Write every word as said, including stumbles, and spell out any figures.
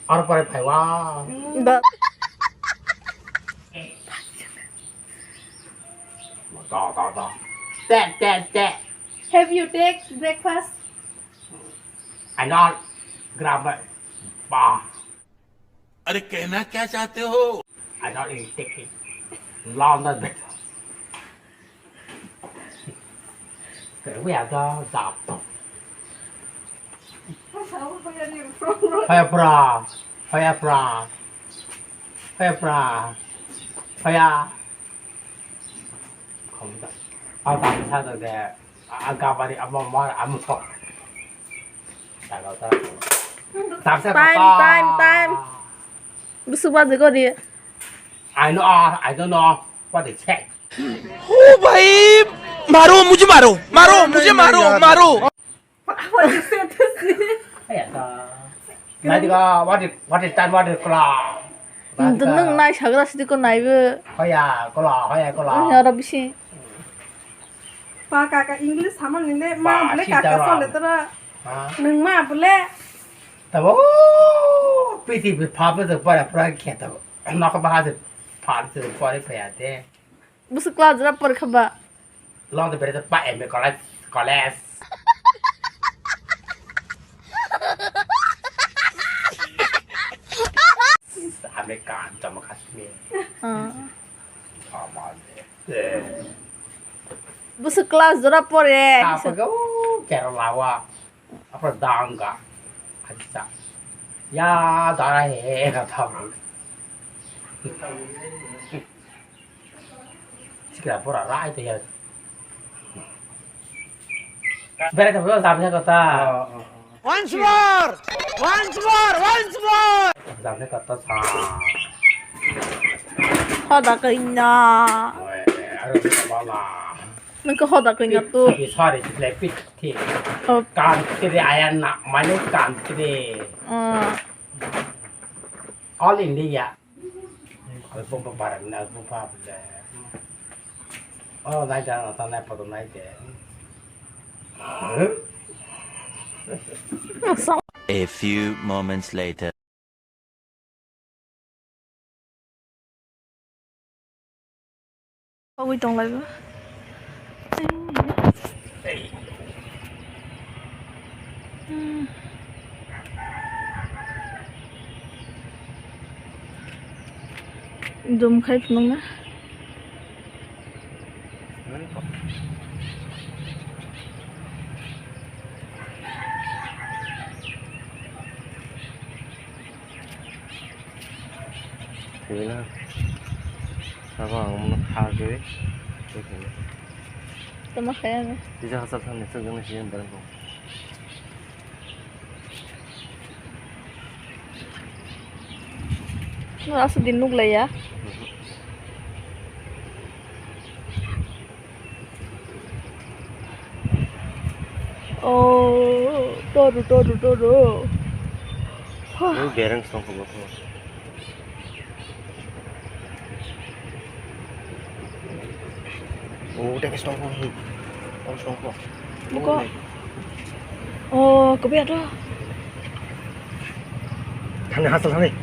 Aro pore phaiwa. Da. Da, da, da. Te, te, te. Have you take breakfast? I not grab it. Ba. अरे कहना क्या चाहते हो? I don't eat, take it. Long not better. Kaya ko yata jap to. Haya pra, haya pra, haya pra, haya. Ang tang sa de, ang kabari amo mar amo. Time, time, time. Busuk baji ko di. I know, I don't know what they check. ओ भाई, मारो, मुझे मारो, मारो, मुझे मारो, मारो। What you say to see? Nai diga, what is, what is time, what is clock? Nwng nai sagra sidi ko naibo. Hoya, kola, hoya, kola. Oro bisi. Pa kaka English sama ni le, ma bole kaka sole tora. Nwng ma bole. Tabo, piti pha pha pora pora khe tabo. Nok ba ha pha pha pora pha ya de. Bwswk class jora porikha ba? Long de berete pa M A college, college. American, Jammu Kashmir. Ah. Sama de. Eh. Bwswk class jora pore? Apa kau Kerala wa? Apa dangka? Acha. Ya, dara he, kata. Sikra pura rai te ya. Bere te bro, sabne kata. Once more! Once more! Once more! Sabne kata sa. Hoda kaina. Oi, aro bala. Nang ko hoda kaina tu. Sorry, le pit thi. Oh. Country ayana, mane country. Ah. All India. Alpha pa para na alpha pa le. Oh, nai da na ta nai pa do nai de. A few moments later. Pogwi tong lai bo. Dum khai phunuk na. Sibina. Sabo ang mano kha gwi. Tama khaya no. Tisa hasa thani sugwi sini barang ko. No, aswk din nuk laiya. Oh, toru, toru, toru. Ini bereng song ko. Oh, teka song ko. Oh, song ko. Buka. Oh, kopi ada. Thani hasal thani.